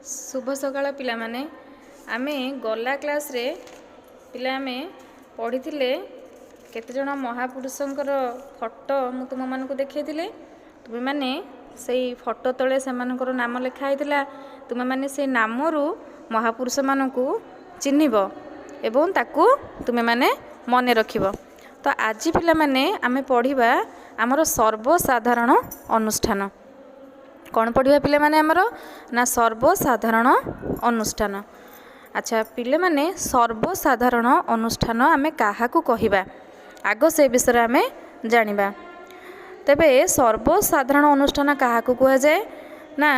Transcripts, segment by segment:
ଶୁଭ ସକାଳ ପିଲାମାନେ। ଆମେ ଗଲା କ୍ଲାସ୍ରେ ପିଲା ଆମେ ପଢ଼ିଥିଲେ କେତେଜଣ ମହାପୁରୁଷଙ୍କର ଫଟୋ ମୁଁ ତୁମମାନଙ୍କୁ ଦେଖାଇଥିଲି। ତୁମେମାନେ ସେଇ ଫଟୋ ତଳେ ସେମାନଙ୍କର ନାମ ଲେଖା ହୋଇଥିଲା। ତୁମେମାନେ ସେ ନାମରୁ ମହାପୁରୁଷମାନଙ୍କୁ ଚିହ୍ନିବ ଏବଂ ତାକୁ ତୁମେମାନେ ମନେ ରଖିବ। ତ ଆଜି ପିଲାମାନେ ଆମେ ପଢ଼ିବା ଆମର ସର୍ବସାଧାରଣ ଅନୁଷ୍ଠାନ। କ'ଣ ପଢ଼ିବା ପିଲାମାନେ ଆମର ନା ସର୍ବସାଧାରଣ ଅନୁଷ୍ଠାନ। ଆଚ୍ଛା ପିଲାମାନେ, ସର୍ବସାଧାରଣ ଅନୁଷ୍ଠାନ ଆମେ କାହାକୁ କହିବା, ଆଗ ସେ ବିଷୟରେ ଆମେ ଜାଣିବା। ତେବେ ସର୍ବସାଧାରଣ ଅନୁଷ୍ଠାନ କାହାକୁ କୁହାଯାଏ ନା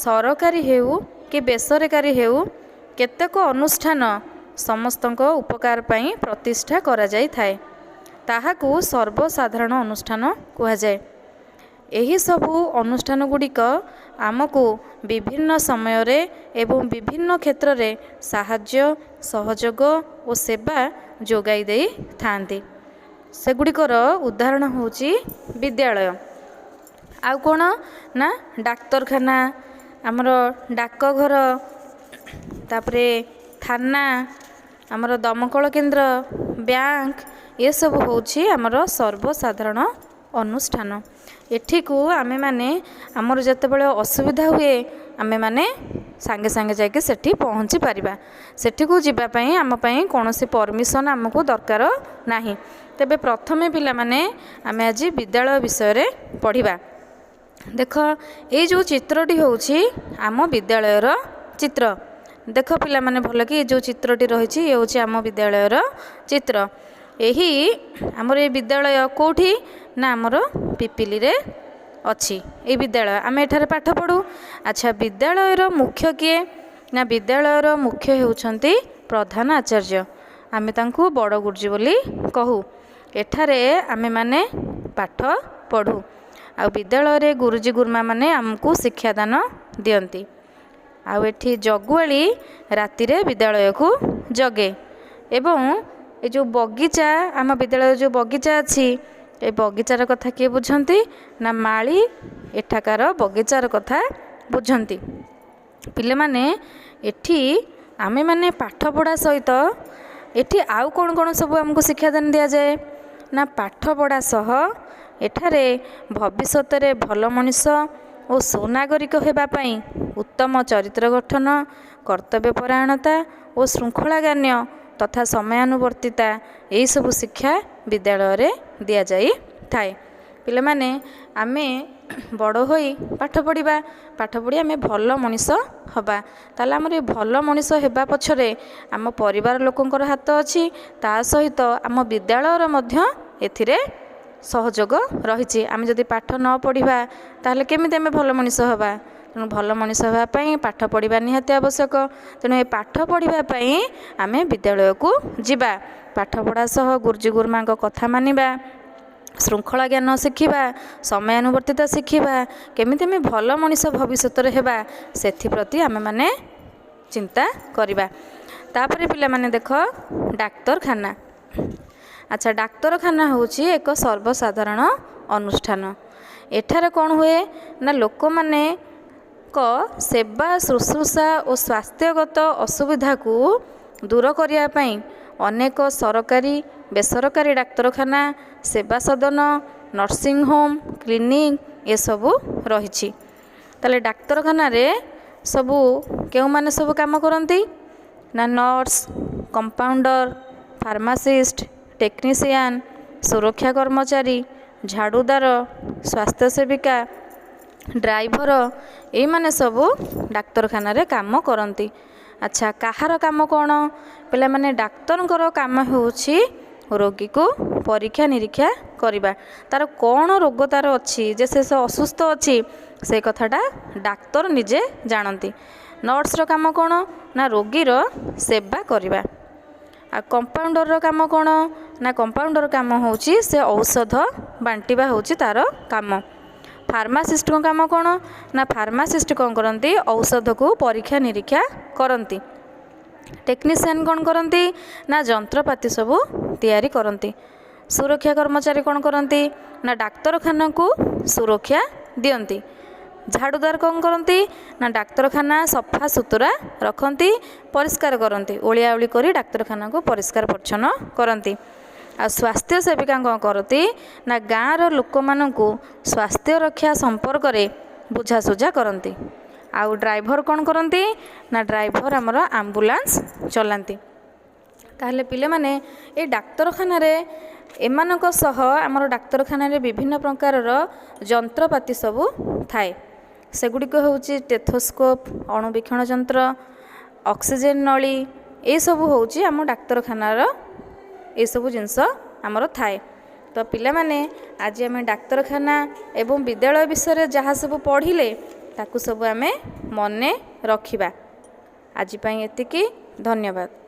ସରକାରୀ ହେଉ କି ବେସରକାରୀ ହେଉ, କେତେକ ଅନୁଷ୍ଠାନ ସମସ୍ତଙ୍କ ଉପକାର ପାଇଁ ପ୍ରତିଷ୍ଠା କରାଯାଇଥାଏ, ତାହାକୁ ସର୍ବସାଧାରଣ ଅନୁଷ୍ଠାନ କୁହାଯାଏ। ଏହିସବୁ ଅନୁଷ୍ଠାନ ଗୁଡ଼ିକ ଆମକୁ ବିଭିନ୍ନ ସମୟରେ ଏବଂ ବିଭିନ୍ନ କ୍ଷେତ୍ରରେ ସାହାଯ୍ୟ, ସହଯୋଗ ଓ ସେବା ଯୋଗାଇ ଦେଇଥାନ୍ତି। ସେଗୁଡ଼ିକର ଉଦାହରଣ ହେଉଛି ବିଦ୍ୟାଳୟ, ଆଉ କ'ଣ ନା ଡାକ୍ତରଖାନା, ଆମର ଡାକଘର, ତା'ପରେ ଥାନା, ଆମର ଦମକଳ କେନ୍ଦ୍ର, ବ୍ୟାଙ୍କ। ଏସବୁ ହେଉଛି ଆମର ସର୍ବସାଧାରଣ ଅନୁଷ୍ଠାନ। ଏଠିକୁ ଆମେମାନେ ଆମର ଯେତେବେଳେ ଅସୁବିଧା ହୁଏ, ଆମେମାନେ ସାଙ୍ଗେ ସାଙ୍ଗେ ଯାଇକି ସେଠି ପହଞ୍ଚି ପାରିବା। ସେଠିକୁ ଯିବା ପାଇଁ ଆମ ପାଇଁ କୌଣସି ପରମିସନ୍ ଆମକୁ ଦରକାର ନାହିଁ। ତେବେ ପ୍ରଥମେ ପିଲାମାନେ ଆମେ ଆଜି ବିଦ୍ୟାଳୟ ବିଷୟରେ ପଢ଼ିବା। ଦେଖ, ଏଇ ଯେଉଁ ଚିତ୍ରଟି ହେଉଛି ଆମ ବିଦ୍ୟାଳୟର ଚିତ୍ର। ଦେଖ ପିଲାମାନେ ଭଲକି, ଏ ଯେଉଁ ଚିତ୍ରଟି ରହିଛି, ଇଏ ହେଉଛି ଆମ ବିଦ୍ୟାଳୟର ଚିତ୍ର। ଏହି ଆମର ଏ ବିଦ୍ୟାଳୟ କେଉଁଠି ନା ଆମର ପିପିଲିରେ ଅଛି ଏଇ ବିଦ୍ୟାଳୟ। ଆମେ ଏଠାରେ ପାଠ ପଢ଼ୁ। ଆଚ୍ଛା, ବିଦ୍ୟାଳୟର ମୁଖ୍ୟ କିଏ ନା ବିଦ୍ୟାଳୟର ମୁଖ୍ୟ ହେଉଛନ୍ତି ପ୍ରଧାନ ଆଚାର୍ଯ୍ୟ। ଆମେ ତାଙ୍କୁ ବଡ଼ ଗୁରୁଜୀ ବୋଲି କହୁ। ଏଠାରେ ଆମେମାନେ ପାଠ ପଢ଼ୁ ଆଉ ବିଦ୍ୟାଳୟରେ ଗୁରୁଜୀ ଗୁରୁମାମାନେ ଆମକୁ ଶିକ୍ଷାଦାନ ଦିଅନ୍ତି। ଆଉ ଏଠି ଜଗୁଆଳି ରାତିରେ ବିଦ୍ୟାଳୟକୁ ଜଗେ। ଏବଂ ଏ ଯେଉଁ ବଗିଚା, ଆମ ବିଦ୍ୟାଳୟରେ ଯେଉଁ ବଗିଚା ଅଛି, ଏ ବଗିଚାର କଥା କିଏ ବୁଝନ୍ତି ନା ମାଳି ଏଠାକାର ବଗିଚାର କଥା ବୁଝନ୍ତି। ପିଲାମାନେ, ଏଠି ଆମେମାନେ ପାଠପଢ଼ା ସହିତ ଏଠି ଆଉ କ'ଣ କ'ଣ ସବୁ ଆମକୁ ଶିକ୍ଷାଦାନ ଦିଆଯାଏ ନା ପାଠପଢ଼ା ସହ ଏଠାରେ ଭବିଷ୍ୟତରେ ଭଲ ମଣିଷ ଓ ସୁନାଗରିକ ହେବା ପାଇଁ ଉତ୍ତମ ଚରିତ୍ର ଗଠନ, କର୍ତ୍ତବ୍ୟ ପରାୟଣତା ଓ ଶୃଙ୍ଖଳା ଜ୍ଞାନ ତଥା ସମୟାନୁବର୍ତ୍ତିତା, ଏହିସବୁ ଶିକ୍ଷା ବିଦ୍ୟାଳୟରେ ଦିଆଯାଇଥାଏ। ପିଲାମାନେ, ଆମେ ବଡ଼ ହୋଇ ପାଠ ପଢ଼ିବା, ପାଠ ପଢ଼ି ଆମେ ଭଲ ମଣିଷ ହେବା। ତା'ହେଲେ ଆମର ଏ ଭଲ ମଣିଷ ହେବା ପଛରେ ଆମ ପରିବାର ଲୋକଙ୍କର ହାତ ଅଛି, ତା ସହିତ ଆମ ବିଦ୍ୟାଳୟର ମଧ୍ୟ ଏଥିରେ ସହଯୋଗ ରହିଛି। ଆମେ ଯଦି ପାଠ ନ ପଢ଼ିବା, ତା'ହେଲେ କେମିତି ଆମେ ଭଲ ମଣିଷ ହେବା? ତେଣୁ ଭଲ ମଣିଷ ହେବା ପାଇଁ ପାଠ ପଢ଼ିବା ନିହାତି ଆବଶ୍ୟକ। ତେଣୁ ଏ ପାଠ ପଢ଼ିବା ପାଇଁ ଆମେ ବିଦ୍ୟାଳୟକୁ ଯିବା। ପାଠପଢ଼ା ସହ ଗୁରୁଜୀ ଗୁରୁମାଙ୍କ କଥା ମାନିବା, ଶୃଙ୍ଖଳା ଜ୍ଞାନ ଶିଖିବା, ସମୟାନୁବର୍ତ୍ତିତା ଶିଖିବା, କେମିତି ଆମେ ଭଲ ମଣିଷ ଭବିଷ୍ୟତରେ ହେବା, ସେଥିପ୍ରତି ଆମେମାନେ ଚିନ୍ତା କରିବା। ତା'ପରେ ପିଲାମାନେ ଦେଖ, ଡାକ୍ତରଖାନା। ଆଚ୍ଛା, ଡାକ୍ତରଖାନା ହେଉଛି ଏକ ସର୍ବସାଧାରଣ ଅନୁଷ୍ଠାନ। ଏଠାରେ କ'ଣ ହୁଏ ନା ଲୋକମାନଙ୍କ ସେବା ଶୁଶ୍ରୂଷା ଓ ସ୍ୱାସ୍ଥ୍ୟଗତ ଅସୁବିଧାକୁ ଦୂର କରିବା ପାଇଁ ଅନେକ ସରକାରୀ, ବେସରକାରୀ ଡାକ୍ତରଖାନା, ସେବା ସଦନ, ନର୍ସିଂହୋମ୍, କ୍ଲିନିକ୍ ଏସବୁ ରହିଛି। ତା'ହେଲେ ଡାକ୍ତରଖାନାରେ ସବୁ କେଉଁମାନେ ସବୁ କାମ କରନ୍ତି ନା ନର୍ସ, କମ୍ପାଉଣ୍ଡର, ଫାର୍ମାସିଷ୍ଟ, ଟେକ୍ନିସିଆନ୍, ସୁରକ୍ଷା କର୍ମଚାରୀ, ଝାଡ଼ୁଦାର, ସ୍ୱାସ୍ଥ୍ୟ ସେବିକା, ଡ୍ରାଇଭର, ଏଇମାନେ ସବୁ ଡାକ୍ତରଖାନାରେ କାମ କରନ୍ତି। ଆଚ୍ଛା, କାହାର କାମ କ'ଣ? ପିଲାମାନେ, ଡାକ୍ତରଙ୍କର କାମ ହେଉଛି ରୋଗୀକୁ ପରୀକ୍ଷା ନିରୀକ୍ଷା କରିବା। ତା'ର କ'ଣ ରୋଗ ତା'ର ଅଛି ଯେ ସେ ଅସୁସ୍ଥ ଅଛି, ସେ କଥାଟା ଡାକ୍ତର ନିଜେ ଜାଣନ୍ତି। ନର୍ସର କାମ କ'ଣ ନା ରୋଗୀର ସେବା କରିବା। ଆଉ କମ୍ପାଉଣ୍ଡରର କାମ କ'ଣ ନା କମ୍ପାଉଣ୍ଡର କାମ ହେଉଛି ସେ ଔଷଧ ବାଣ୍ଟିବା ହେଉଛି ତା'ର କାମ। ଫାର୍ମାସିଷ୍ଟଙ୍କ କାମ କ'ଣ ନା ଫାର୍ମାସିଷ୍ଟ କ'ଣ କରନ୍ତି? ଔଷଧକୁ ପରୀକ୍ଷା ନିରୀକ୍ଷା କରନ୍ତି। ଟେକ୍ନିସିଆନ୍ କ'ଣ କରନ୍ତି ନା ଯନ୍ତ୍ରପାତି ସବୁ ତିଆରି କରନ୍ତି। ସୁରକ୍ଷା କର୍ମଚାରୀ କ'ଣ କରନ୍ତି ନା ଡାକ୍ତରଖାନାକୁ ସୁରକ୍ଷା ଦିଅନ୍ତି। ଝାଡ଼ୁଦାର କ'ଣ କରନ୍ତି ନା ଡାକ୍ତରଖାନା ସଫା ସୁତୁରା ରଖନ୍ତି, ପରିଷ୍କାର କରନ୍ତି, ଓଳିଆ ଓଳି କରି ଡାକ୍ତରଖାନାକୁ ପରିଷ୍କାର ପରିଚ୍ଛନ୍ନ କରନ୍ତି। ଆଉ ସ୍ୱାସ୍ଥ୍ୟ ସେବିକା କ'ଣ କରନ୍ତି ନା ଗାଁର ଲୋକମାନଙ୍କୁ ସ୍ୱାସ୍ଥ୍ୟ ରକ୍ଷା ସମ୍ପର୍କରେ ବୁଝାସୁଝା କରନ୍ତି। ଆଉ ଡ୍ରାଇଭର କ'ଣ କରନ୍ତି ନା ଡ୍ରାଇଭର ଆମର ଆମ୍ବୁଲାନ୍ସ ଚଲାନ୍ତି। ତାହେଲେ ପିଲାମାନେ, ଏ ଡାକ୍ତରଖାନାରେ ଏମାନଙ୍କ ସହ ଆମର ଡାକ୍ତରଖାନାରେ ବିଭିନ୍ନ ପ୍ରକାରର ଯନ୍ତ୍ରପାତି ସବୁ ଥାଏ। ସେଗୁଡ଼ିକ ହେଉଛି ଟେଥୋସ୍କୋପ, ଅଣୁବୀକ୍ଷଣ ଯନ୍ତ୍ର, ଅକ୍ସିଜେନ୍ ନଳୀ। ଏସବୁ ହେଉଛି ଆମ ଡାକ୍ତରଖାନାର ଏସବୁ ଜିନିଷ ଆମର ଥାଏ। ତ ପିଲାମାନେ, ଆଜି ଆମେ ଡାକ୍ତରଖାନା ଏବଂ ବିଦ୍ୟାଳୟ ବିଷୟରେ ଯାହା ସବୁ ପଢ଼ିଲେ, ତାକୁ ସବୁ ଆମେ ମନେ ରଖିବା। ଆଜି ପାଇଁ ଏତିକି, ଧନ୍ୟବାଦ।